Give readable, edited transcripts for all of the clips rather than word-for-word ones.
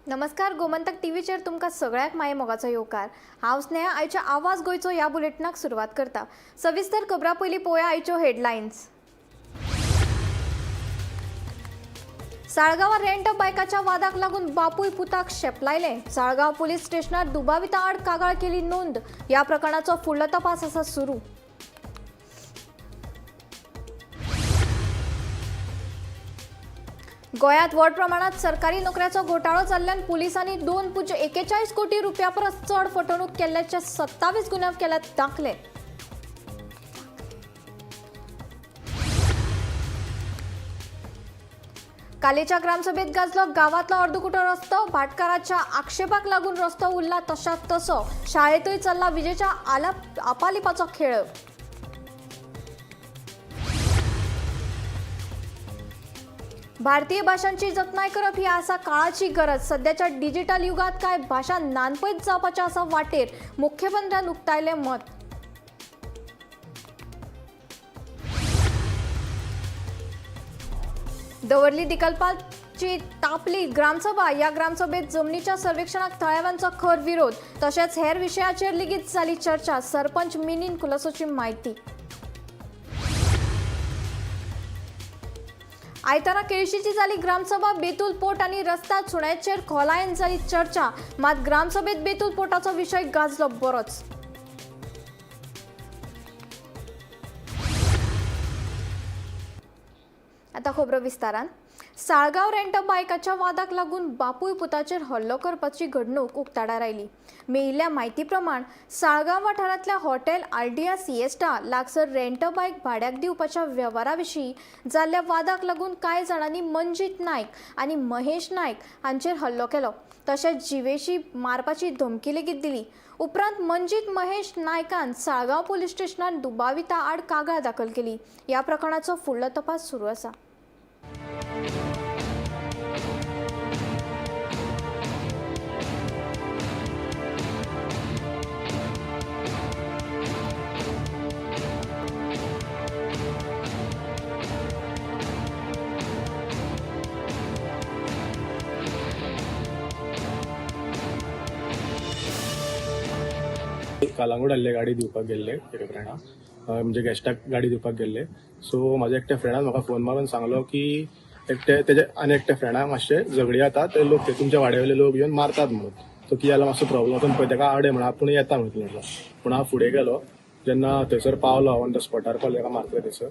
नमस्कार, गोमंतक टीव्हीचेर तुमकां सगळ्यांक माये मोगाचो येवकार. हांव स्नेहा, आयच्या आवाज गोंयचो ह्या बुलेटिनाक सुरवात करता. सविस्तर खबरां पयलीं पळोवया आयच्यो हेडलायन्स. साळगांवां रेंट बायकाच्या वादाक लागून बापूय पुताक शेपलायले. साळगांव पुलीस स्टेशनार दुबाविता आड कागाळ केली नोंद. ह्या प्रकरणाचो फुडलो तपास आसा सुरू. गोंयांत व्हड प्रमाणात सरकारी नोकऱ्याचो घोटाळो जाल्ल्यान पुलिसांनी 2.41 कोटी रुपया परस चड फटवणूक केल्ल्याचे 27 गुन्यांव केल्यात दाखले. कालेच्या ग्रामसभेत गाजलो गावातलो अर्दकुटो रस्तो. भाटकाराच्या आक्षेपाक लागून रस्तो उरला तशाक तसो. शाळेतूय चल्ला विजेच्या आपालिपाचो खेळ. भारतीय भाशांची जतनाय करप ही आसा काळाची गरज. सध्याच्या डिजिटल युगात काय भाशा नानपयत जावपाच्या आसा वाटेर, मुख्यमंत्र्यान उक्तायलें मत. दवर्ली दिकलपाची तापली ग्रामसभा. या ग्रामसभेत जमनीच्या सर्वेक्षणाक थळाव्यांचो खर विरोध, तशेंच हेर विशयाचेर लेगीत जाली चर्चा. सरपंच मिनीन खुलासोची म्हायती. आयतारा केळशीची जाली ग्रामसभा. बेतूल पोर्ट आनी रस्ता सुण्याचेर खोलायेन जाली चर्चा. मात ग्रामसभेत बेतूल पोर्टाचो विशय गाजलो बरोच. आता खबरो विस्तारान. साळगांव रेंट बायकाच्या वादाक लागून बापूय पुताचेर हल्लो करपाची घडणूक उक्ताडार आयली. मेळिल्ल्या म्हायती प्रमाण साळगांव वाठारांतल्या हॉटेल आल्डिया सिएस्टा लागसर रेंट बायक भाड्याक दिवपाच्या वेव्हारा विशीं जाल्ल्या वादाक लागून कांय जाणांनी मंजीत नायक आनी महेश नायक हांचेर हल्लो केलो, तशेंच जिवेशी मारपाची धमकी लेगीत दिली. उपरांत मंजीत महेश नायकान साळगांव पुलीस स्टेशनात दुबाविता आड कागाळ दाखल केली. ह्या प्रकरणाचो फुडलो तपास सुरू आसा. कालांगूट आसले, गाडी दिवपाक गेल्ले एका फ्रेंडाक, म्हणजे गेस्टाक गाडी दिवपाक गेल्ले. सो म्हाज्या एकट्या फ्रेंडान म्हाका फोन मारून सांगलो की एकटे तेजे आनी एकट्या फ्रेंडाक मातशे झगडी जाता, ते लोक ते तुमच्या वाड्यावयले लोक येवन मारतात म्हणून. सो कितें जालां, मातसो प्रॉब्लम, वचून पळय तेका आडय म्हणून, आपूण येता म्हणून. पूण हांव फुडें गेलो जेन्ना थंयसर पावलो, ऑन the स्पॉटार पावलो, तेका मारतले थंयसर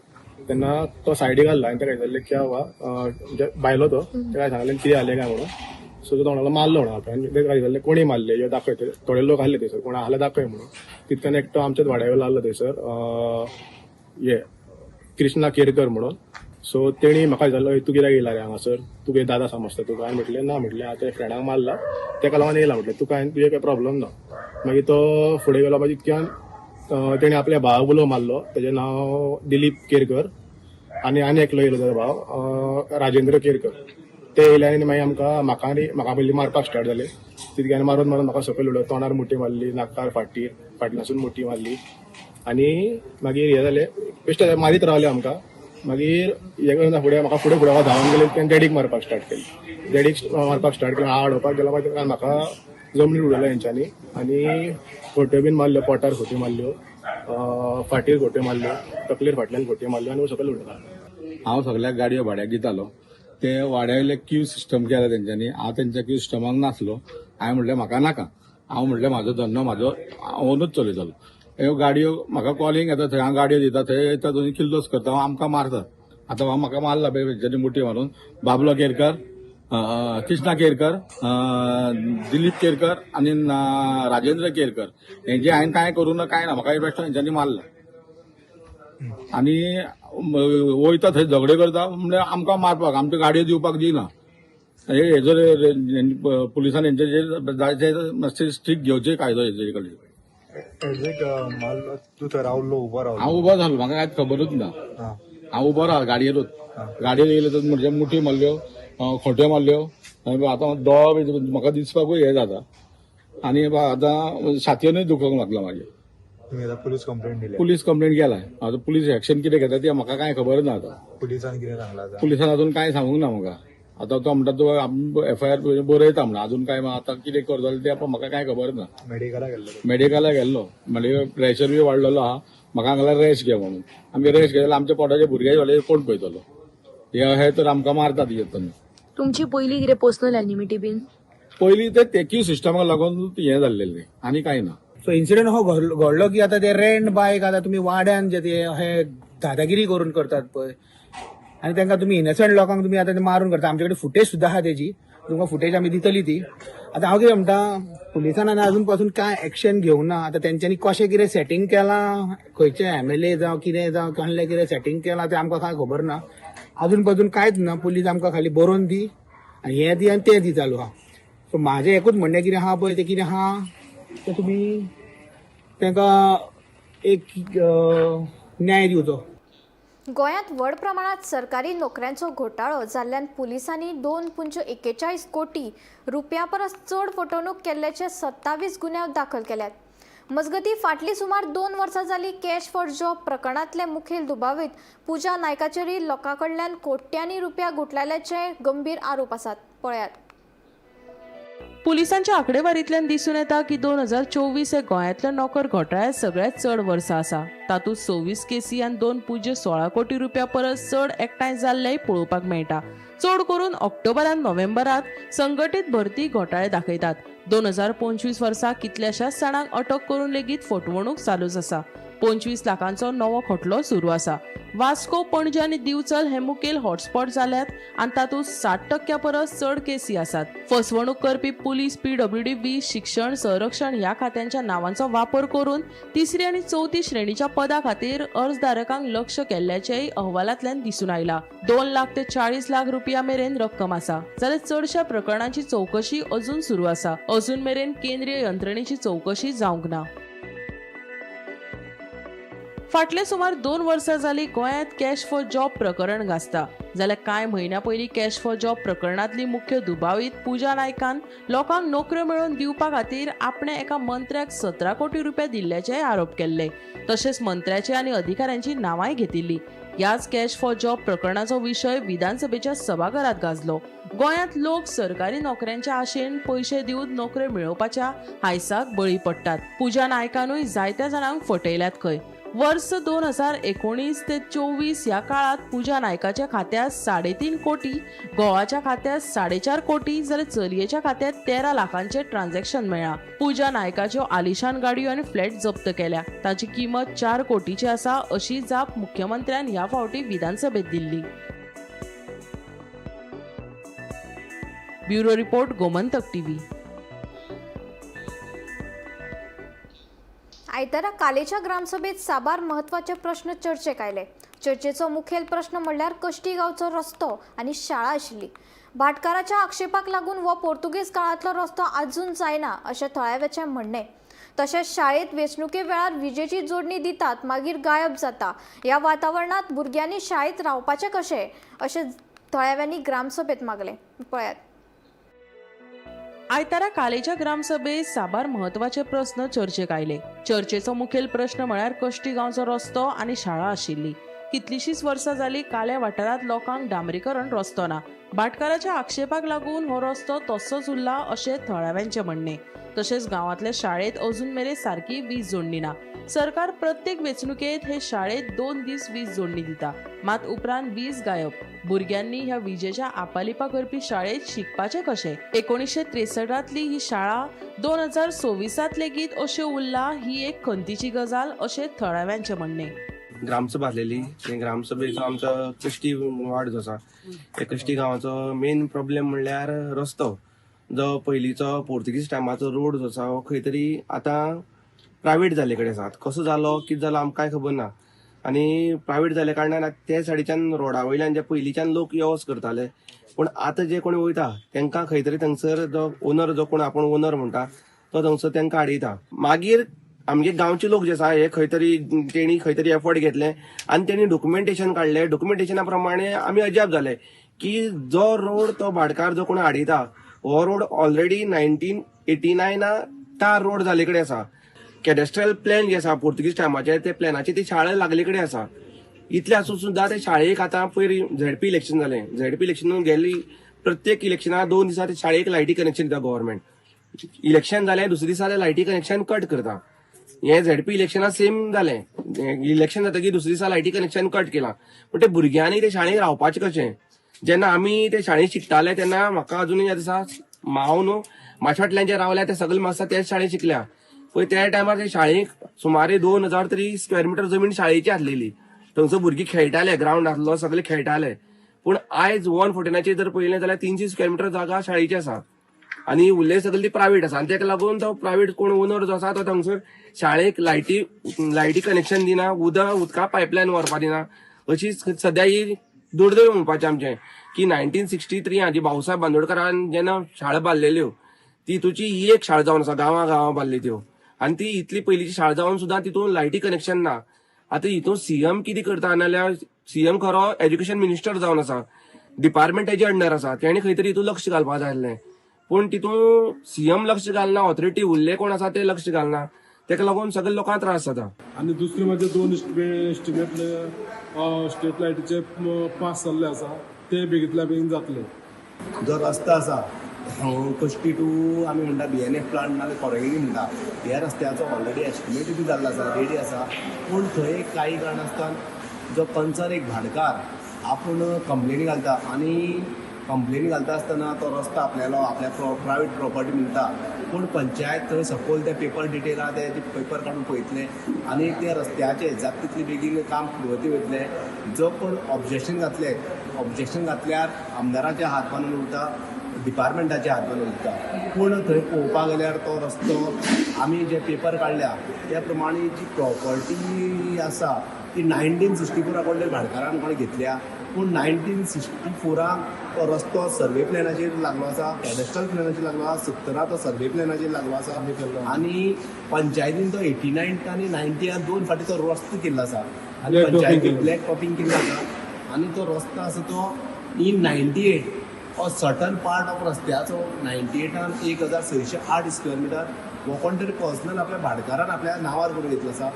तेन्ना तो सायडीक आहलो. आनी ताका विचारलें क्या हुआ, म्हणजे भायलो तो. ताका सांगलें कितें जालें काय म्हणून. सो तो तोंडाला मारलो म्हणून आपणे. आनी ताका विचारलें कोणी मारले, यो दाखय, ते थोडे लोक आहले थंयसर, कोण आहले दाखय म्हणून. तितक्यान एकटो आमच्याच वाड्यावेलो आहलो थंयसर, हे कृष्णा केरकर म्हणून. सो तेणी म्हाका विचारलो, तूं कित्याक येयला रे हांगासर, तूं कितें दादा समजता तुका? हांवें म्हटलें ना, म्हटलें आतां फ्रेंडाक मारला तेका लागून येयला, म्हटलें तुका हांवें तुजे कांय प्रॉब्लम ना. मागीर तो फुडें गेलो. मागीर इतक्यान तेणी आपल्या भावाक उलो मारलो, तेजें नांव दिलीप केरकर, आनी आनी एकलो येयलो तेजो भाव राजेंद्र केरकर. ते येयले आनी मागीर आमकां म्हाका आनी म्हाका पयलीं मारपाक स्टार्ट जाले. तितक्यान मारून मारून म्हाका सकयल उडयलो, तोंडार मुठी मारली, नाकार, फाटीर, फाटल्यासून मुठी मारली. आनी मागीर हें जालें, बेश्टे मारीत रावले आमकां. मागीर हें करना फुडें म्हाका फुडें फुडें धांवन गेले, तेणें डॅडीक मारपाक स्टार्ट केली. डॅडीक मारपाक स्टार्ट केलें, हांव आडोवपाक गेलो, मागीर म्हाका जमनीर उडयलो हेंच्यांनी आनी खोट्यो बीन मारल्यो, पोटार खोट्यो मारल्यो, फाटीर खोट्यो मारल्यो, तकलेर फाटल्यान खोट्यो मारल्यो आनी सकयल उडयला. हांव सगल्याक गाडयो भाड्याक दितालो. ते वाड्यावयले क्यू सिस्टम केला तेंच्यांनी. हांव तेंच्या क्यू सिस्टमाक नासलो. हांवें म्हटलें म्हाका नाका, हांव म्हटलें म्हाजो धंदो म्हाजो ओनूच चलयतलो. ह्यो गाडयो म्हाका कॉलिंग येता, थंय हांव गाडयो दिता, थंय येता दोनी किल्लोस करता, हांव आमकां मारतात. आतां हांव म्हाका मारला पळय तेंच्यांनी मुठी मारून. बाबलो केरकर, कृष्णा केरकर, दिलीप केरकर आनी राजेंद्र केरकर हेंचे हांवें कांय करूं ना, कांय ना, म्हाका बेश्टो हेंच्यांनी मारला. आनी वयता थंय झगडे करता, म्हणजे आमकां मारपाक, आमच्यो गाडयो दिवपाक दिना. हे हेजो पुलिसान हेंचेर जायते मातशे स्ट्रीक घेवचे कायदो हेजे कडेन. हेजेक मारलो, तूं थंय रावलो, उबो रावलो? हांव उबो जालो, म्हाका कांयच खबरूच ना. हांव उबो राव गाडयेरूच, गाडयेर येयले तर म्हणजे मुठी मारल्यो, खोट्यो मारल्यो. आनी आतां दोळो बी म्हाका दिसपाकूय हें जाता आनी आतां छातयेनूय दुखोंक लागला मागीर. तुमी आतां पुलीस कंप्लेंट दिल्या? पुलीस कंप्लेंट केलाय. आतां पुलीस एक्शन कितें घेता ते म्हाका कांय खबर ना. आतां पुलिसान कितें सांगलां आतां? पुलिसान अजून कांय सांगूंक ना म्हाका. आतां तो म्हणटा तो आमी एफआयआर बरयता म्हणून अजून काय आतां कितें करतले तें म्हाका कांय खबर ना. मेडिकला गेल्लो? मेडिकला गेल्लो, म्हणजे प्रेशर बी वाडलेलो आहा. म्हाका सांगला रेस्ट घे म्हणून. आमी रेस्ट घेतल्यार आमच्या पोटाचे भुरगे जाल्यार कोण पळयतलो? हे तर आमकां मारतात येतना. तुमची पयली कितें पर्सनल एनिमिटी बीन? पयलीं ते क्यू सिस्टमाक लागून हें जाल्लें आनी कांय ना. सो इन्सिडेंट हो घडलो की आतां ते रेंट बायक आतां तुमी वाड्यान जे ते हे दादागिरी करून करतात पळय, आनी तांकां तुमी इनोसंट लोकांक तुमी आतां ते मारून करता. आमचे कडेन फुटेज सुद्दां आहा तेजी, तुमकां फुटेज आमी दितली ती. आतां हांव कितें म्हणटा, पुलिसान आनी अजून पासून कांय एक्शन घेवना. आतां तेंच्यांनी कशें कितें सेटींग केलां, खंयचे एमएलए जावं कितें जावं कसलें कितें सेटींग केलां तें आमकां कांय खबर ना. अजून पासून कांयच ना. पुलीस आमकां खाली बरोवन दी आनी हें दी आनी तें दी चालू आहा. सो म्हाजें एकूच म्हणणें कितें आहा पळय, तें कितें आहा तें तुमी तांकां एक न्याय दिवचो. गोंयांत व्हड प्रमाणात सरकारी नोकऱ्यांचो घोटाळो जाल्ल्यान पुलिसांनी 2.41 कोटी रुपया परस चड फटवणूक केल्ल्याचे 27 गुन्यांव दाखल केल्यात. मजगतीं फाटलीं सुमार 2 वर्सां जाली कॅश फॉर जॉब प्रकरणांतले मुखेल दुबावीत पूजा नायकाचेरय लोकां कडल्यान कोट्यांनी रुपया गुठलायल्याचे गंभीर आरोप आसात. पळयात. पुलिसांच्या आंकडेवारींतल्यान दिसून येता की 2024 हे गोंयांतल्या नोकर घोटाळ्यांत सगळ्यांत चड वर्सां आसा. तातूंत 26 केसी आनी 2.16 कोटी रुपया परस चड एकठांय जाल्लेय पळोवपाक मेळटा. चड करून ऑक्टोबर आनी नोव्हेंबरांत संघटीत भरती घोटाळे दाखयतात. 2025 वर्सा कितल्याशाच जाणांक अटक करून लेगीत फटवणूक चालूच आसा. 25 लाखांचो नवो खटलो सुरू आसा. वास्को, पणजे आनी दिवचल हे मुखेल हॉटस्पॉट जाल्यात आनी तातूंत 60% परस चड केसी आसात. फसवणूक करपी पुलीस, पीडब्ल्यूडी, वीज, शिक्षण, संरक्षण ह्या खात्यांच्या नावांचो वापर करून तिसरी आनी चवथी श्रेणीच्या पदा खातीर अर्जदारकांक लक्ष केल्ल्याचेय अहवालांतल्यान दिसून आयला. 2 लाख ते 40 लाख रुपया मेरेन रक्कम आसा. जाल्यार चडश्या प्रकरणांची चवकशी अजून सुरू आसा. अजून मेरेन केंद्रीय यंत्रणेची चवकशी जावंक ना. फाटले सुमार 2 वर्सां जाली गोंयांत कॅश फॉर जॉब प्रकरण गाजता. जाल्यार कांय म्हयन्या पयलीं कॅश फॉर जॉब प्रकरणांतली मुख्य दुबावीत पूजा नायकान लोकांक नोकऱ्यो मेळोवन दिवपा खातीर आपणें एका मंत्र्याक 17 कोटी रुपया दिल्ल्याचेय आरोप केल्ले. तशेंच मंत्र्याचे आनी अधिकाऱ्यांची नांवांय घेतिल्ली. ह्याच कॅश फॉर जॉब प्रकरणाचो विशय विधानसभेच्या सभाघरांत गाजलो. गोंयांत लोक सरकारी नोकऱ्यांच्या आशेन पयशे दिवन नोकऱ्यो मेळोवपाच्या हायसाक बळी पडटात. पूजा नायकानूय जायत्या जाणांक फटयल्यात खंय. वर्स 2019 ते 24 ह्या काळात पूजा नायकाच्या खात्यात 3.5 कोटी, गोवाच्या खात्यात 4.5 कोटी, जाल्यार चलयेच्या खात्यात 13 लाखांचे ट्रान्झॅक्शन मेळ्ळा. पूजा नायकाच्यो आलिशान गाडयो आनी फ्लॅट जप्त केल्या. ताची किंमत 4 कोटीची आसा अशी जाप मुख्यमंत्र्यान ह्या फावटी विधानसभेत दिल्ली. Bureau report, Gomantak TV. आयतारा कालेच्या ग्रामसभेत साबार महत्वाचे प्रश्न चर्चेक आयले. चर्चेचो मुखेल प्रश्न म्हणल्यार कश्टी गांवचो रस्तो आनी शाळा आशिल्ली. भाटकाराच्या आक्षेपाक लागून हो पोर्तुगीज काळांतलो रस्तो आजून जायना अशें थळाव्याचें म्हणणें. तशेंच शाळेंत वेंचणुके वेळार विजेची जोडणी दितात मागीर गायब जाता. ह्या वातावरणांत भुरग्यांनी शाळेंत रावपाचें कशें अशें थळाव्यांनी ग्रामसभेत मागलें. पळयात. आयतारा कालेच्या ग्रामसभेत साबार महत्वाचे प्रस्न चर्चेक आयले. चर्चेचो मुखेल प्रश्न म्हळ्यार कश्टी गांवचो रस्तो आनी शाळा आशिल्ली. कितलीशीच वर्सां जाली काल्या वाठारांत लोकांक डांबरीकरण रस्तो ना. भाटकाराच्या आक्षेपाक लागून हो रस्तो तसोच उरला अशें थळाव्यांचें म्हणणें. तशेंच गांवांतल्या शाळेंत अजून मेरेन सारकी वीज जोडणी ना. सरकार प्रत्येक वेंचणुकेंत हे शाळेंत 2 दीस वीज जोडणी दिता, मात उपरांत वीज गायब. भुरग्यांनी ह्या विजेच्या आपालिपा करपी शाळेंत शिकपाचें कशें? 1963तली ही शाळा 2026 लेगीत अश्यो उरला ही एक खंतीची गजाल अशें थळाव्यांचें म्हणणें. ग्रामसभा आसलेली. ग्रामसभेचो आमचो कश्टी वार्ड जो आसा त्या कश्टी गांवाचो मेन प्रॉब्लेम म्हणल्यार रस्तो. जो पयलींचो पोर्तुगीज टायमाचो रोड जो आसा हो खंय तरी आतां प्रायवेट जाल्ले कडेन आसा. कसो जालो कितें जालो आमकां कांय खबर ना. आनी प्रायवेट जाल्ल्या कारणान ते सायडीच्यान रोडा वयल्यान जे पयलींच्यान लोक यो वच करताले, पूण आतां जे कोण वयता तांकां खंय तरी थंयसर जो ओनर जो कोण आपूण ओनर म्हणटा तो थंयसर तांकां आडयता. मागीर आमगे गांवचे लोक जे आसा हे खंय तरी तेणी खंय तरी एफर्ट घेतले आनी तेणी डॉक्युमेंटेशन काडले. डॉक्युमेंटेशना प्रमाणे आमी अजाप जाले की जो रोड तो भाटकार जो कोण हाडयता हो रोड ऑलरेडी 1989 तार रोड जाल्ले कडेन आसा. कॅडेस्ट्रल प्लॅन जे आसा पोर्तुगीज टायमाचे ते प्लॅनाची ती शाळा लागले कडेन आसा. इतले आसून सुद्दां ते शाळेक आतां पयर झेडपी इलेक्शन जालें. झेडपी इलेक्शन गेली प्रत्येक इलेक्शनाक 2 दिसा ते शाळेक लायटी कनेक्शन दिता गव्हर्मेंट. इलेक्शन जालें दुसरे दिसा ते लायटी कनेक्शन कट करता. हें झेडपी इलेक्शनाक सेम जालें. इलेक्शन जातकीर दुसरे दिसा लायटी कनेक्शन कट केलां. पूण ते भुरग्यांनी ते शाळेक रावपाचें कशें? जेन्ना आमी ते शाळेंत शिकताले तेन्ना म्हाका अजुनूय याद आसा, हांव न्हू म्हाज्या फाटल्यान जे रावल्या ते सगळे म्हाका त्याच शाळेंत शिकल्या. पळय त्या टायमार ते शाळेक सुमारे 2000 तरी स्क्वेअर मिटर जमीन शाळेची आसलेली. थंयसर भुरगीं खेळटाले, ग्रावंड आसलो, सगळे खेळटाले. पूण आयज 149चेर जर पळयलें जाल्यार 300 स्क्वेअर मिटर जागा शाळेची आसा आनी उरले सगळी ती प्रायवेट आसा. आनी तेका लागून तो प्रायवेट कोण ओनर जो आसा तो थंगसर शाळेक लायटी कनेक्शन दिना, उदका पायपलायन व्हरपा दिना. अशी सद्या ही दुर्दैव म्हणपाचें आमचें की 1963 जी भाऊसाहेब बांदोडकरान जेन्ना शाळा बांदलेल्यो ती तुजी ही एक शाळा जावन आसा, गांवां गांवां बांदली त्यो. आनी ती इतली पयलींची शाळा जावन सुद्दां तितून लायटी कनेक्शन ना. आतां हितून सीएम कितें करता नाल्यार सीएम खरो एज्युकेशन मिनिस्टर जावन आसा, डिपार्टमेंट तेजे अंडर आसा, तेणी खंय तरी हितून लक्ष घालपाक जाय आसलें. पूण तितून सीएम लक्ष घालना, ऑथॉरिटी उरले कोण आसा ते लक्ष घालना, तेका लागून सगळे लोकांक त्रास जाता. आनी दुसरी म्हणजे 2 एस्टिमेट स्ट्रीट लायटीचे पास जाल्ले आसा, ते बेगीतल्या बेगीन जातले. जो रस्तो आसा कश्टी टू आमी म्हणटा BNF plant नाल्यार कोरंगिणी म्हणटा, ह्या रस्त्याचो ऑलरेडी एस्टिमेट बी जाल्लो आसा, रेडी आसा. पूण थंय काही कारणास्तान जो कन्सर्न एक भाडकार आपूण कंप्लेनी घालता आनी कंप्लेनी घालता आसतना तो रस्तो आपल्यालो आपल्या प्रायवेट प्रॉपर्टी म्हणटा, पूण पंचायत थंय सपोज ते पेपर डिटेल आहा ते पेपर काडून पळयतले आनी त्या रस्त्याचे जाता तितले बेगीन काम फुरगती वयतले. जो कोण ऑब्जेक्शन घातले, ऑब्जेक्शन घातल्यार आमदाराचे हात बांदून उरता, डिपार्टमेंटाचे हात बांदून उरता. पूण थंय पळोवपाक गेल्यार तो रस्तो आमी जे पेपर काडल्या त्या प्रमाणे जी प्रॉपर्टी आसा ती 1964 कडले भाडकारान कोणें घेतल्या, पूण 1964 तो रस्तो सर्वे प्लॅनाचेर लागलो आसा, कॅडस्ट्रल प्लॅनाचेर लागलो आसा, 70 तो सर्वे प्लॅनाचेर लागलो आसा आनी पंचायतीन तो 89 आनी 90 2 फावटी तो रस्तो केल्लो आसा आनी पंचायतीन ब्लॅक टॉपिंग केल्लो आसा आनी तो रस्तो आसा तो इन 98 हो सर्टन पार्ट ऑफ रस्त्याचो 98 1608 स्क्वेअर मिटर हो कोण तरी पर्सनल आपल्या भाडकारान आपल्या नांवार करून घेतलो आसा.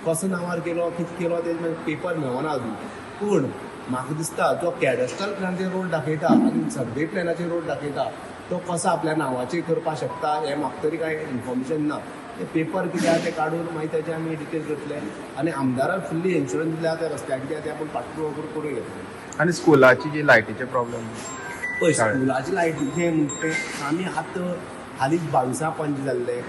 कसो नांवार केलो, कितें केलो तेजें पेपर मेळना अजून. पूण म्हाका दिसता जो कॅडस्ट्रल प्लॅनाचेर रोड दाखयता आनी सर्वे प्लॅनाचेर रोड दाखयता तो कसो आपल्या नांवाचेर करपाक शकता हें म्हाका तरी कांय इन्फॉर्मेशन ना. ते पेपर कितें आहा ते काडून मागीर तेजे आमी डिटेल करतले आनी आमदारान फुल्ली इन्शुरन्स दिल्या त्या रस्त्याक कितें आहा तें आपूण पाठपुरावा करून घेतले. आनी स्कुलाची जी लायटीचे प्रॉब्लेम, पळय स्कुलाची लायटीचे म्हणटा तें आमी आतां हालींच 22 पंच जाल्ले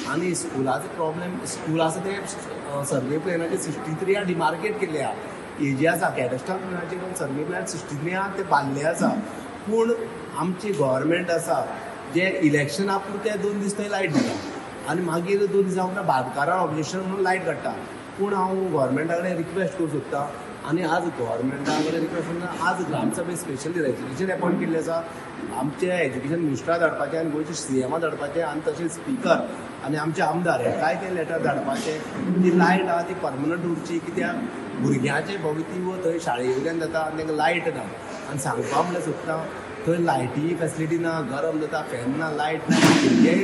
आनी स्कुलाचो प्रॉब्लेम, स्कूल आसा ते सर्वे प्लॅनाचे 63 डिमार्केट केल्ले आहा, हेजे आसा कॅडस्ट्रल प्लॅनाचेर सर्वे प्लॅन 63 ते बांदले आसा. पूण आमची गव्हर्मेंट आसा जे इलेक्शना पुरते 2 दीस थंय लायट दिता आनी मागीर 2 दिसां उपरांत भाटकारां ऑब्जेक्शन म्हणून लायट काडटा. पूण हांव गव्हर्मेंटा कडेन रिक्वेस्ट करूंक सोदता आनी आज गव्हर्मेंटा कडेन रिक्वेस्ट करून आज ग्रामसभे स्पेशली रेजोल्युशन अपॉयंट केल्लें आसा, आमचे एज्युकेशन मिनिस्टरा धाडपाचें आनी गोंयचे सीएमा धाडपाचें आनी तशेंच स्पिकर आनी आमचे आमदार हेकाय ते लेटर धाडपाचें. ती लायट आहा ती परमनंट उरची, कित्याक भुरग्यांचें भवितव्य थंय शाळे वयल्यान जाता आनी तांकां लायट ना. आनी सांगपा म्हणल्यार सोदता थंय लायटी फेसिलिटी ना, गरम जाता, फॅन ना, लायट ना, भुरगे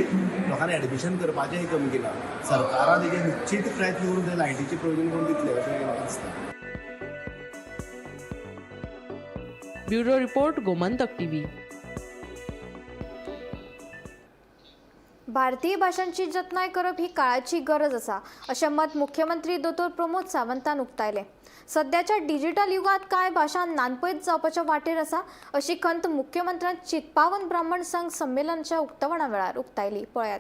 लोकांनी एडमिशन करपाचेंय कमी केलां. सरकारान तेजेर निश्चीत प्रयत्न करून थंय लायटीचें प्रोविजन करून दितलें अशें म्हाका दिसता. Bureau report, Gomantak TV. भारतीय भाशांची जतनाय करप ही काळाची गरज आसा अशें मत मुख्यमंत्री दोतोर प्रमोद सावंतान उक्तायलें. सद्याच्या डिजिटल युगांत कांय भाशा नानपयत जावपाच्या वाटेर आसा अशी खंत मुख्यमंत्र्यान चित्पावन ब्राह्मण संघ संमेलनाच्या उक्तावणा वेळार उक्तायली. पळयात.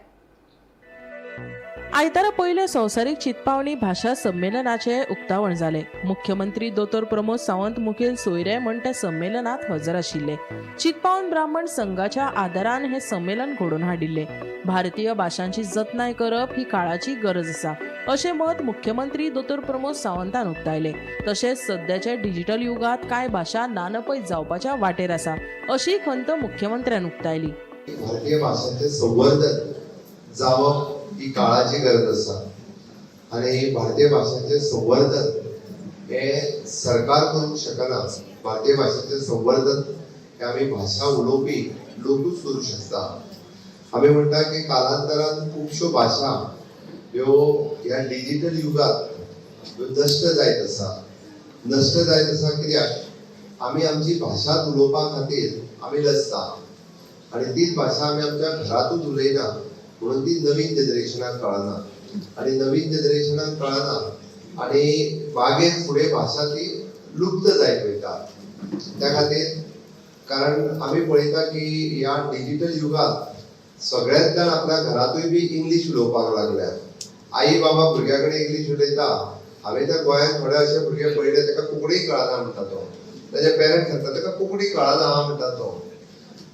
आयतारा पयले संवसारीक चितपावणी भाशा संमेलनाचे उक्तावण जालें. मुख्यमंत्री दोतोर प्रमोद सावंत मुखेल सोयरे म्हण त्या संमेलनात हजर आशिल्ले. चितपावन ब्राह्मण संघाच्या आदारान हे संमेलन घडोवन हाडिल्लें. भारतीय भाशांची जतनाय करप ही काळाची गरज आसा अशें मत मुख्यमंत्री दोतोर प्रमोद सावंतान उक्तायलें. तशेंच सद्याच्या डिजिटल युगांत कांय भाशा नानपयत जावपाच्या वाटेर आसा अशी खंत मुख्यमंत्र्यान उक्तायली. भारतीय भाशांचें संवर्धन जावप ही काळाची गरज आसा आनी भारतीय भाशांचें संवर्धन हें सरकार करूंक शकना. भारतीय भाशांचें संवर्धन हें आमी भाशा उलोवपी लोकूच करूंक शकता. आमी म्हणटा की कालांतरान खुबश्यो भाशा ह्यो ह्या डिजिटल युगांत ह्यो नश्ट जायत आसा. नश्ट जायत आसा कित्याक आमी आमची भाशा उलोवपा खातीर आमी लजता आनी तीच भाशा आमी आमच्या घरांतूच उलयना म्हणून ती नवीन जनरेशनाक कळना आनी नवीन जनरेशनाक कळना आनी मागीर फुडें भाशा ती लुप्त जायत वयता. त्या खातीर कारण आमी पळयता की ह्या डिजिटल युगांत सगळ्याच जाण आपल्या घरांतूय बी इंग्लीश उलोवपाक लागल्यात. आई बाबा भुरग्या कडेन इंग्लीश उलयता. हांवें तर गोंयांत थोडे अशे भुरगे पळयले, ताका कोंकणीय कळना म्हणटा तो. ताजे पेरंट्स सांगता ताका कोंकणी कळना आहा म्हणटा तो.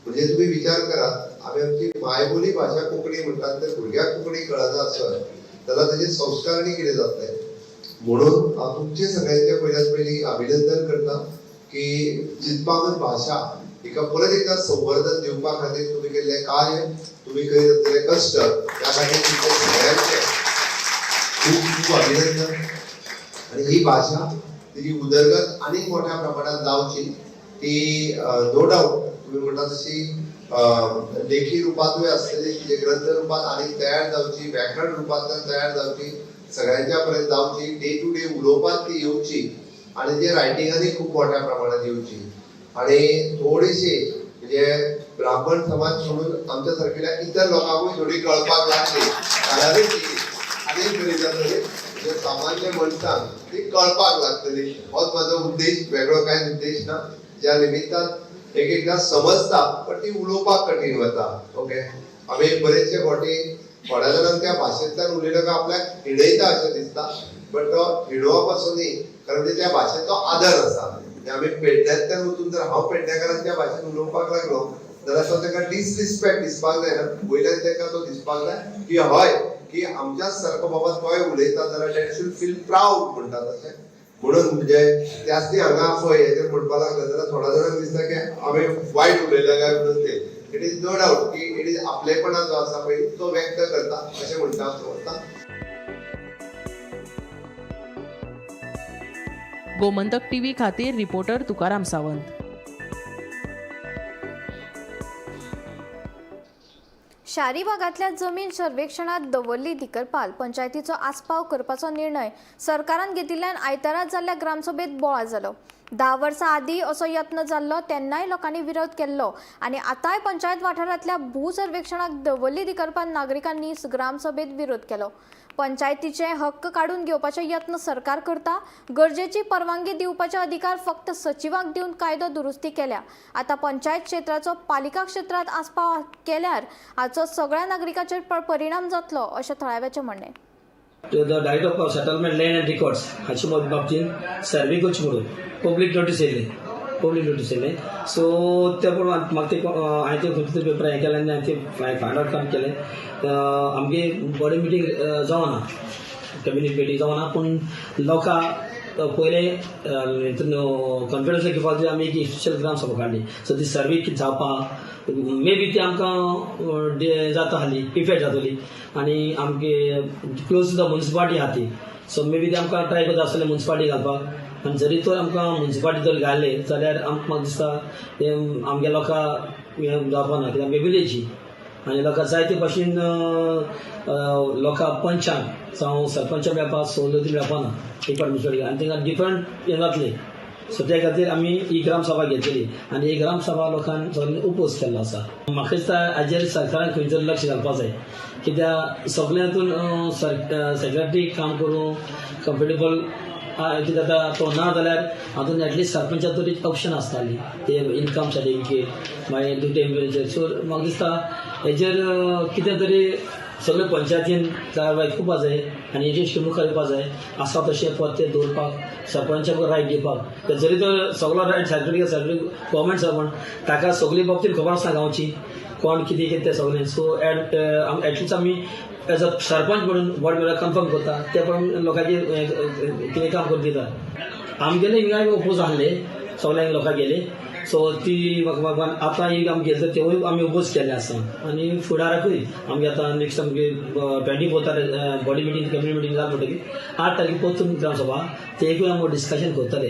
म्हणजे तुमी विचार करात, आमी आमची मायबोली भाशा कोंकणी म्हणटात तर भुरग्याक कोंकणी कळना आसत जाल्यार ताजे संस्कार आनी कितें जातले. म्हणून हांव तुमचे सगळ्यांचे पयल्यात पयलीं अभिनंदन करता की चिंतपामन भाशा हिका परत एकदां संवर्धन दिवपा खातीर तुमी केल्लें कार्य, तुमी करीत आसलेले कश्ट, त्या खातीर तुमचे सगळ्यांचे खूब खूब अभिनंदन. आनी ही भाशा तिची उदरगत आनीक मोठ्या प्रमाणात जावची ती नो डावट तुमी म्हणटा तशी लेखी रुपांतूय आसतली, तिचे ग्रंथ रुपांत आनीक तयार जावची, व्याकरण रुपांतल्यान तयार जावची, सगळ्यांच्या पर्यंत जावची, डे टू डे उलोवपांत ती येवची आनी जे रायटिंगांनी खूब मोठ्या प्रमाणात येवची. आनी थोडीशी म्हणजे ब्राह्मण समाज सोडून आमच्या सारकेल्या इतर लोकांकूय थोडी कळपाक लागली जाल्यारूय ती आनीक बरी जातली. म्हणजे सामान्य मनशांक ती कळपाक लागतली, होच म्हाजो उद्देश, वेगळो कांयच उद्देश ना. ज्या निमित्तान एक एकदां समजता पण ती उलोवपाक कठीण वता. ओके, आमी बरेचशे फावटी थोड्या जाणांक त्या भाशेंतल्यान उलयलो काय आपल्याक हिणयता अशें दिसता, बट तो हिणोवप असो न्ही, कारण म्हणजे त्या भाशेचो आदर आसा. म्हणजे आमी पेडण्यांतल्यान वचून जर हांव पेडणेकारान त्या भाशेन उलोवपाक लागलो जाल्यार तो ताका डिसरिस्पेक्ट दिसपाक जायना, वयल्यान ताका तो दिसपाक जाय की हय की आमच्याच सारको बाबा तोय उलयता जाल्यार that should feel proud म्हणटा तशें. म्हणून म्हणजे त्याच ती हांगा पळय हेजेर म्हणपाक लागले जाल्यार थोड्या जाणांक दिसता की आमी वायट उलयल्या काय म्हणून. ते it is no doubt की it is आपलेपणा जो आसा पळय तो व्यक्त करता अशें म्हणटा हांव समजता. गोमंतक टीव्ही खातीर रिपोर्टर तुकाराम सावंत. शारी भागांतल्या जमीन सर्वेक्षणात दवर्ली दिकरपाल पंचायतीचो आस्पाव करपाचो निर्णय सरकारान घेतिल्ल्यान आयतारा जाल्ल्या ग्रामसभेत बोवाळ जालो. 10 वर्सां आदीं असो यत्न जाल्लो तेन्नाय लोकांनी विरोध केल्लो आनी आतांय पंचायत वाठारांतल्या भू सर्वेक्षणाक दवर्ली दिकरपाल नागरिकांनी ग्रामसभेत विरोध केलो. पंचायतीचे हक्क काडून घेवपाचे यत्न सरकार करता. गरजेची परवानगी दिवपाचे अधिकार फक्त सचिवांक दिवन कायदो दुरुस्ती केल्या. आतां पंचायत क्षेत्राचो पालिका क्षेत्रांत आस्पाव केल्यार हाचो सगळ्या नागरिकांचेर परिणाम जातलो अशें थळाव्याचें म्हणणें. The Director of Settlement Land and Records हाचे बाबतींत सर्वे करची म्हणून पब्लीक नोटीस येयली, पब्लीक नोटीस येयली. सो ते प्रमाण म्हाका ते हांवें ते खंयचे तरी पेपर हें केलें आनी हांवें ते फायंड आवट काम केलें. आमगे बॉडी मिटींग जावना, कॅबिनेट मिटींग जावना, पूण लोकां पयलें हितून कॉन्फिडन्स घेवपाक जाय आमी एक स्पेशल ग्राम सभा काडली. सो ती सर्वे कितें जावपा मे बी ती आमकां जाता आसली, इफेक्ट जातली आनी आमगे क्लोज टू the municipality आहा ती. सो मे बी ती आमकां ट्राय करता आसतले मुन्सिपाल्टी घालपाक. आनी जरी तर आमकां मुन्सिपाल्टी जर घाले जाल्यार आमकां म्हाका दिसता तें आमगे लोकां हें जावपा ना, कित्याक आमगे विलेजी आनी लोकां जायते भाशेन लोकां पंचांक जावं सरपंचाक मेळपाक सवलती मेळपा ना एक फावट मुन्सिपाल्टी आनी तांकां डिफरंट हें जातलें. सो त्या खातीर आमी ही ग्रामसभा घेतलेली आनी ही ग्रामसभा लोकांक सगळ्यांनी उपोज केल्लो आसा. म्हाका दिसता हाजेर सरकारान खंय तरी लक्ष घालपाक जाय, कित्याक सगळ्या हातून सेक्रेटरी काम करूं कम्फर्टेबल कितें जाता तो ना जाल्यार हातून एटलिस्ट सरपंचा तरी ऑप्शन आसताली ते इनकम सर्टिफिकेट मागीर दुसरे. सो म्हाका दिसता हेजेर कितें तरी सगळे पंचायतीन कारवाय करपाक जाय आनी हेजेर मुखार येवपाक जाय. आसा तशें पद ते दवरपाक सरपंचाक रायट दिवपाक, जरी तर सगलो right secretary secretary government servant ताका सगळी बाबतीन खबर आसना गांवची कोण कितें कितें तें सगळें. सो एटलिस्ट आमी एज अ सरपंच म्हणून वॉर्ड मेंबर कन्फर्म करता ते प्रमाण लोकांचे कितें काम करून दिता. आमगेले हिंगाय ओपोज आहले सगळ्यांक लोकां गेले. सो ती म्हाका आतां एक आमी गेले तेवूय आमी ओपोज केल्ले आसा आनी फुडाराकूय आमगे आतां नेक्स्ट आमगे 24 बॉडी मिटींग कॅबिनेट मिटींग जाल म्हणटकीर 8 तारखे परतून ग्रामसभा तेकूय आमी डिस्कशन करतले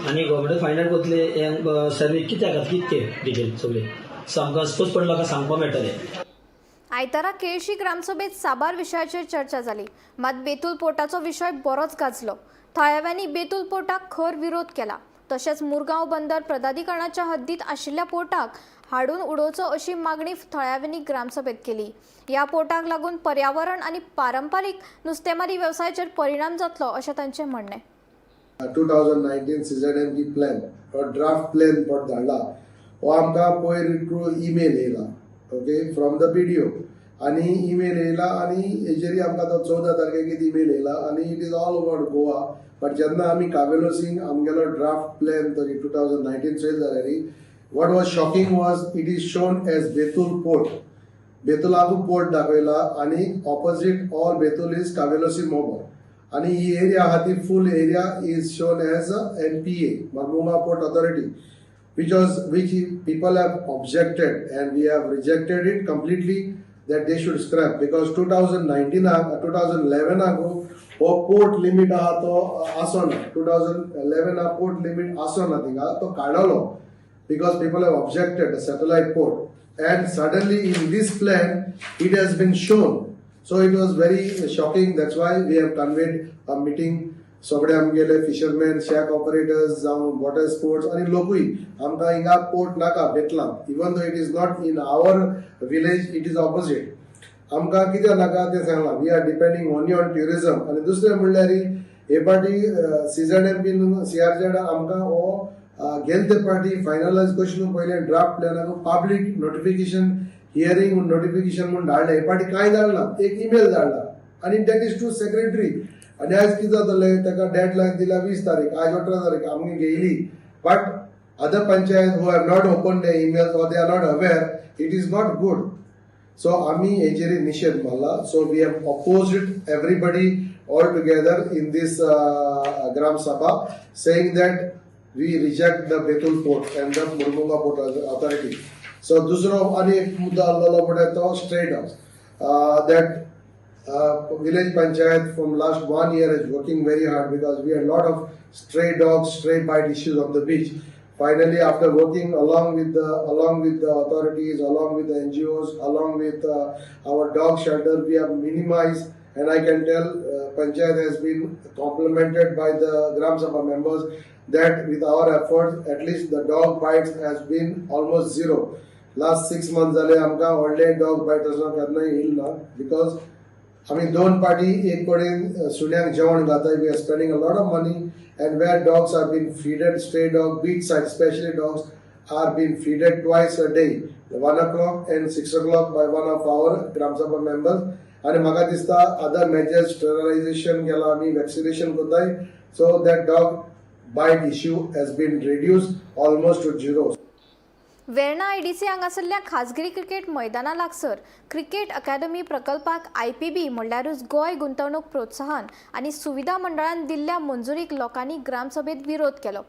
आनी गव्हर्मेंट फायंड आवट करतले हें सर्वे कित्याक कितें डिटेल सगळें. सो आमकां स्पश्टपण लोकांक सांगपाक मेळटलें. आयतारा केळशी ग्रामसभेत साबार विशयाचेर चर्चा जाली, मात बेतूल पोर्टाचो विशय बरोच गाजलो. थळाव्यांनी बेतूल पोर्टाक खर विरोध केला. तशेंच मुरगांव बंदर प्राधिकरणाच्या हद्दीत आशिल्ल्या पोर्टाक हाडून उडोवचो अशी मागणी थळाव्यांनी ग्रामसभेत केली. ह्या पोर्टाक लागून पर्यावरण आनी पारंपारीक नुस्तेमारी वेवसायाचेर परिणाम जातलो अशें तांचें म्हणणें. 2019 CZMP plan or draft plan पण धाडला. हो आमकां पयर थ्रू ईमेल येयला, okay, from the BDO. आनी ईमेल येयला आनी हेजेरय आमकां तो 14 तारखेक ईमेल येयला आनी it is all about Goa. But जेन्ना आमी कावेलोसिंग आमगेलो ड्राफ्ट प्लॅन तो 2019 चोयलो जाल्यार, what was shocking was it is shown as Betul port. बेतुलाकू port दाखयला आनी opposite all Betul is Cavelossim Mobor. आनी ही एरिया आहा ती full area is shown as MPA, Mormugao Port Authority, which people have objected and we have rejected it completely, that they should scrap, because 2019, 2011 ago हो port limit आहा तो आसोना. 2011 port limit आसोना थिंगा, तो काडलो because people have objected the satellite port, and suddenly in this plan it has been shown. So it was very shocking. That's why we have convened a meeting. सगळे आमगेले fisherman, shack operators जावं water sports आनी लोकूय, आमकां हिंगा port नाका बेतलां. Even though it is not in our village, it is opposite. आमकां कित्याक नाका तें सांगलां. We are depending only on tourism. आनी दुसरें म्हणल्यार हे पाटी सीझेडएमपीन, सीआरझेड आमकां हो गेले ते पाटी फायनलायज कशें न्हू पयलें ड्राफ्ट प्लॅनाक पब्लीक नोटिफिकेशन, हियरींग नोटिफिकेशन म्हूण धाडलें. हे पाटी कांय धाडना, एक ईमेल धाडला आनी that is to secretary. आनी आयज कितें जातलें, ताका डेडलायन दिल्या 20 तारीख, आज 18 तारीख आमगे घेयली. But other panchayat who have not open the emails or they are not aware, it is not good. So आमी हेजेर निशेध मारला. So we have oppose it, everybody all together in this Gram Sabha, saying that we reject the Betul port and the Mormugao Port Authority. So दुसरो आनी एक मुद्दो आहलोलो म्हळ्यार तो stray dogs, that village panchayat from last one year is working very hard because we had lot of stray dogs, stray bite issues on the beach. Finally, after working along with the authorities, along with the NGOs, along with our dog shelter, we have minimized. And I can tell panchayat has been complimented by the Gram Sabha members that with our efforts, at least the dog bites has been almost zero. Last 6 months जाले आमकां व्हडले dog बायट असो केन्नाय येयल ना, because आमी दोन पाटी एक कडेन सुण्यांक जेवण घालता. We are spending a lot of money, and where dogs are been feeded, stray dog, beach side specially, dogs are been feeded twice a day, 1 o'clock and 6 o'clock, by one of our Gram Sabha members. आनी म्हाका दिसता other measures, sterilisation केला आमी, vaccination करताय, so that dog bite issue has been reduce almost to zero. Verna IDC हांगासरल्या खाजगी cricket मैदाना लागसर cricket अकादमी प्रकल्पाक आयपीबी म्हणल्यारूच गोंय गुंतवणूक प्रोत्साहन आनी सुविधा मंडळान दिल्ल्या मंजुरीक लोकांनी ग्रामसभेत विरोध केलो.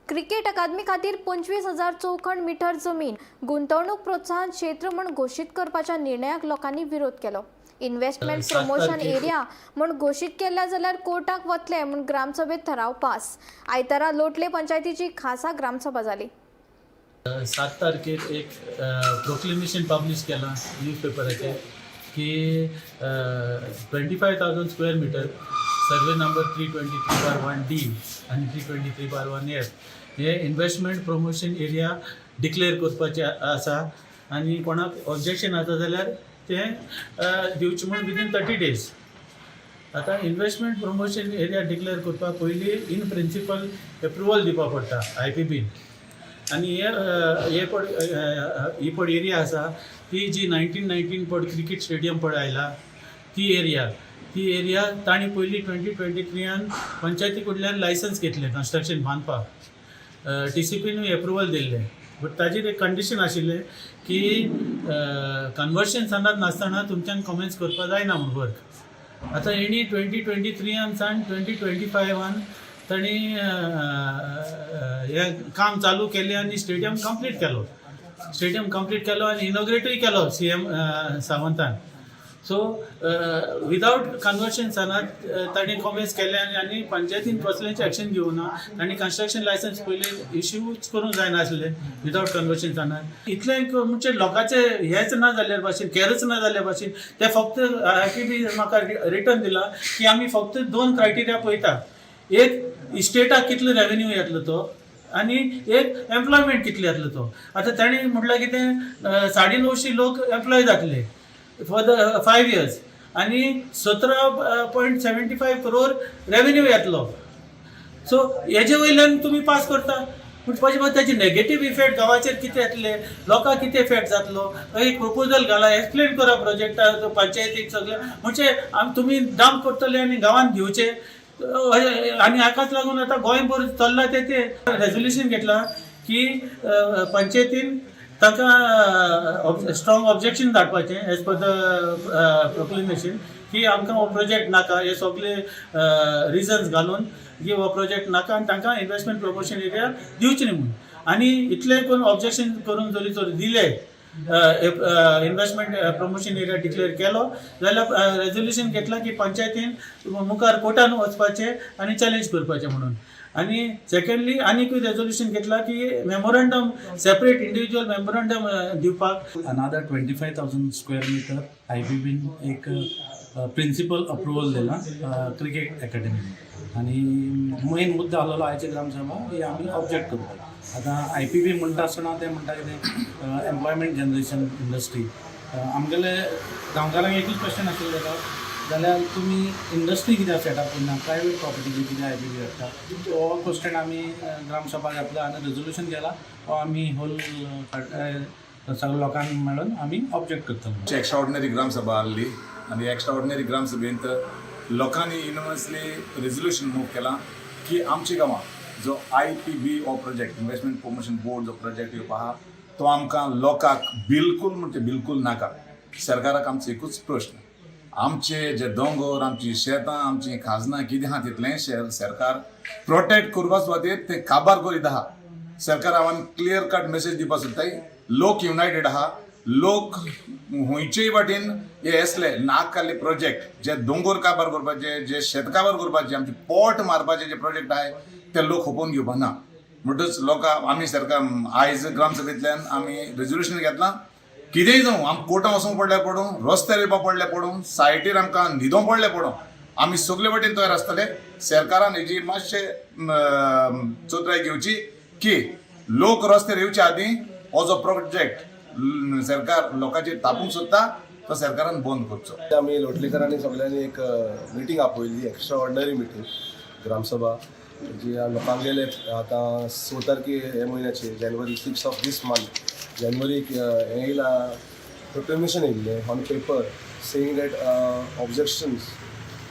क्रिकेट अकादमी खातीर 25,000 चौखण मिटर जमीन गुंतवणूक प्रोत्साहन क्षेत्र म्हूण घोशीत करपाच्या निर्णयाक लोकांनी विरोध केलो. इन्व्हेस्टमेंट 7 प्रमोशन तारखेक एरिया म्हूण घोशीत केल्या जाल्यार कोर्टाक वतले म्हूण ग्रामसभेत ठराव पास. आयतारा लोटले पंचायतीची खासा ग्रामसभा जाली. 7 तारखेर एक प्रोक्लेमेशन पब्लिश केलां न्यूज पेपराचेर की 25,000 square meter, survey number 323/1 D आनी 323/1 F हे इन्व्हेस्टमेंट प्रमोशन एरिया डिक्लेअर करपाचें आसा आनी कोणाक ऑब्जेक्शन आसा जाल्यार तें दिवचें म्हूण विदीन 30 डेज. आतां इन्व्हेस्टमेंट प्रमोशन एरिया डिक्लेअर करपाक पयलीं इन प्रिंसिपल एप्रुवल दिवपा पडटा आय पी बीन. आनी हे हे पड ही पड एरिया आसा ती जी 1919 पड क्रिकेट स्टेडियम पड आयला ती एरिया तांणी पयलीं 2023यान पंचायती कडल्यान लायसन्स घेतलें कन्स्ट्रक्शन बांदपाक. टीसीपीनूय एप्रुवल दिल्लें, बट ताजेर एक कंडिशन आशिल्लें की कन्वर्शन सनात नासतना तुमच्यान कॉमेन्स करपाक जायना म्हूण वर्क. आतां हेणी 2023यान सावन 2025आन तांणी हें काम चालू केलें आनी स्टेडियम कंप्लीट केलो. स्टेडियम कंप्लीट केलो आनी इनॉग्रेटूय केलो सीएम सावंतान. सो विदावट कन्वर्शन सनात तांणी कॉमेन्स केले आनी पंचायतीन कसलेंच एक्शन घेवना. तांणी कन्स्ट्रक्शन लायसन्स पयलीं इश्यूच करूंक जायनासलें विदावट कन्वर्शन सनात. इतलें म्हणजे लोकांचे हेच ना जाल्यार भाशेन, कॅरच ना जाल्ल्या भाशेन. ते फक्त आयपीबी म्हाका रिटर्न दिला की आमी फक्त दोन क्रायटेरिया पळयता. एक, इस्टेटाक कितलो रेवेन्यू येतलो तो. आनी एक एम्प्लॉयमेंट कितले जातलो तो. आतां ताणें म्हटल्यार कितें 950 लोक एम्प्लॉय जातले फॉर the 5 years आनी 17.75 करोड रेवेन्यू येतलो. सो हेजे वयल्यान तुमी पास करता म्हणपाचे मागीर ताजे नेगेटीव इफेक्ट गांवाचेर कितें येतले, लोकांक कितें इफेक्ट जातलो, एक प्रपोजल घाला, एक्सप्लेन करा प्रोजेक्टा पंचायतीक सगळें. म्हणजे तुमी डंप करतले आनी गांवांत घेवचे. आनी हाकाच लागून आतां गोंयभर चल्लां तें रेजोल्युशन घेतलां की पंचायतीन तांकां स्ट्रॉंग ऑब्जेक्शन धाडपाचें एज पर the proclamation की आमकां हो प्रोजेक्ट नाका, हे सगळे रिजन्स घालून की हो प्रोजेक्ट नाका आनी तांकां इन्वेस्टमेंट प्रमोशन एरिया दिवचे न्ही म्हणून. आनी इतलें करून ऑब्जेक्शन करून जरी तर दिले इन्वेस्टमेंट प्रमोशन एरिया डिक्लेअर केलो जाल्यार रेजोल्युशन घेतलां की पंचायतीन मुखार कोर्टान वचपाचें आनी चॅलेंज करपाचें म्हणून. आनी सेकंडली आनीकूय रेजोल्युशन घेतलां की मेमोरंडम सेपरेट इंडिविज्युअल मेमोरंडम दिवपाक. Another 25,000 square meter IPB एक प्रिन्सिपल अप्रुवल दिला क्रिकेट एकेडमी. आनी मेन मुद्दो आसलेलो आयचे ग्रामसभा ही आमी ऑब्जेक्ट करपाक. आतां IPB म्हणटा आसतना ते म्हणटा कितें एम्प्लॉयमेंट जनरेशन इंडस्ट्री. आमगेले गांवकारांक एकूच क्वेश्चन आशिल्लें जाता जाल्यार तुमी इंडस्ट्री कित्याक सेटअप करना, प्रायवेट प्रॉपर्टीचेर कित्याक IPB हाडटा. हो क्वेश्चन आमी ग्रामसभा घातला आनी रेजोल्युशन केला, हो आमी होल सगळ्या लोकांक मेळून आमी ऑब्जेक्ट करतले. एक्स्ट्रा ऑर्डिनरी ग्रामसभा आहली आनी एक्स्ट्रा ऑर्डिनरी ग्रामसभेंत लोकांनी युनिवर्सली रेजोल्युशन मूव केलां की आमच्या गांवांत जो IPB हो प्रोजेक्ट, इन्वेस्टमेंट प्रमोशन बोर्ड जो प्रोजेक्ट येवपा आहा तो आमकां लोकांक बिलकूल म्हणजे बिलकूल नाका. सरकाराक आमचो एकूच प्रश्न, आमचे जे दोंगर, आमची शेतां, आमची खाजनां कितें आहा तितलें सरकार प्रोटेक्ट करपा सुवातेर ते काबार करीत आहा. सरकार हांवें क्लियर कट मेसेज दिवपाक सोदताय, लोक युनायटेड आहा, लोक खंयचेय वाटेन हे असले नाकाले प्रोजेक्ट जे दोंगर काबार करपाचे, जे शेत काबार करपाचे, आमचे पोट मारपाचे जे प्रोजेक्ट आहाय ते लोक खपोवन घेवपा ना. म्हणटच लोकां आमी सरकार आयज ग्रामसभेंतल्यान आमी रेजोल्युशन घेतलां, कितेंय जावं आमकां कोर्टान वचूंक पडल्यार पडूं, रस्त्यार येवपाक पडल्यार पडूं, सायटीर आमकां न्हिदोंक पडल्यार पडूं, आमी सगले वाटेन तयार आसतले. सरकारान हेजी मातशें चतुराय घेवची की लोक रस्त्यार येवचे आदीं हो जो प्रोजेक्ट सरकार लोकांचेर तापूंक सोदता तो सरकारान बंद करचो. आमी लोटलीकरांनी सगळ्यांनी एक मिटींग आपयल्ली, एक्स्ट्रा ऑर्डिनरी मिटींग ग्रामसभा जी लोकांगेले आतां 6 तारखे हे म्हयन्याचे January 6 of this month जानेवारीक हें येयला प्रोक्लेमेशन येयल्लें on paper saying that objections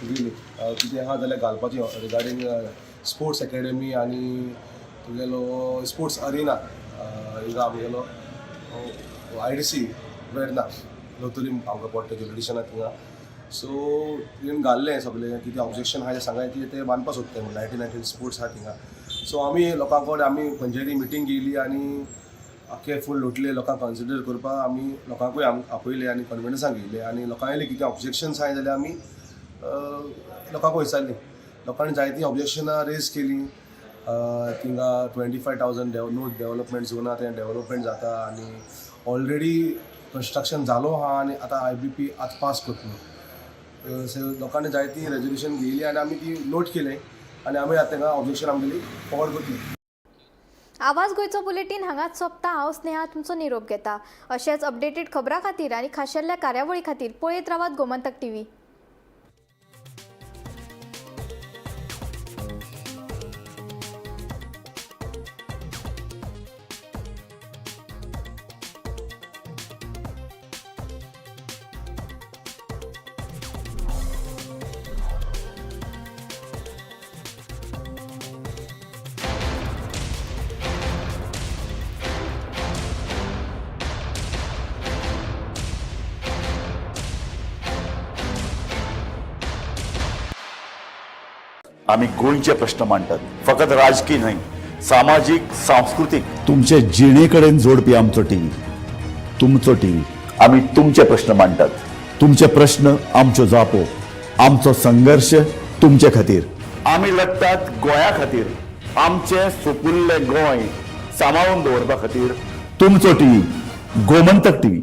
बीन कितें आहा जाल्यार घालपाचें रिगार्डींग स्पोर्ट्स एकेडमी आनी तुगेलो स्पोर्ट्स अरिना हिंगा आमगेलो IDC Verna लोतोली आमकां पडटा ज्युरिडिक्शनाक थिंगा. सो तुवें घाल्लें सगळें कितें ऑब्जेक्शन आहा तें सांगाय की ते बांदपाक सोदताय म्हणून 1919 स्पोर्ट्स आहा थिंगा. सो आमी लोकां कडेन आमी पंचायती मिटींग घेयली आनी आख्खे फूल लोटले लोकांक कन्सिडर करपाक आमी लोकांकूय आपयले आनी कॉन्फिडन्सान घेयले आनी लोकांले कितें ऑब्जेक्शन्स आहाय जाल्यार आमी लोकांक विचारलीं. लोकांनी जायतीं ऑब्जेक्शनां रेज केलीं. थिंगा 25,000 नो डेवलपमेंट झोन आहा, तें डेवलपमेंट जाता आनी ऑलरेडी कन्स्ट्रक्शन जालो आहा आनी आतां IBP आतां पास करतलो. सो लोकांनी जायतीं रेजोल्युशन घेयली आनी आमी ती नोट केलें आनी आमी आतां तांकां ऑब्जेक्शन आमगेली फॉरवर्ड करतली. आवाज गोंयचो बुलेटीन हांगाच सोंपता. हांव स्नेहा तुमचो निरोप घेता. अशेंच अपडेटेड खबरां खातीर आनी खाशेल्या कार्यावळी खातीर पळयत रावात गोमंतक टीव्ही. आमी गोंयचे प्रश्न मांडटात, फकत राजकीय न्हय, सामाजीक, सांस्कृतीक, तुमचे जिणे कडेन जोडपी आमचो टीव्ही, तुमचो टीव्ही. आमी तुमचे प्रश्न मांडटात, तुमचे प्रश्न आमच्यो जापो, आमचो संघर्श तुमचे खातीर. आमी लढटात गोंया खातीर, आमचें सुपुल्लें गोंय सांबाळून दवरपा खातीर. तुमचो टीव्ही, गोमंतक टीव्ही.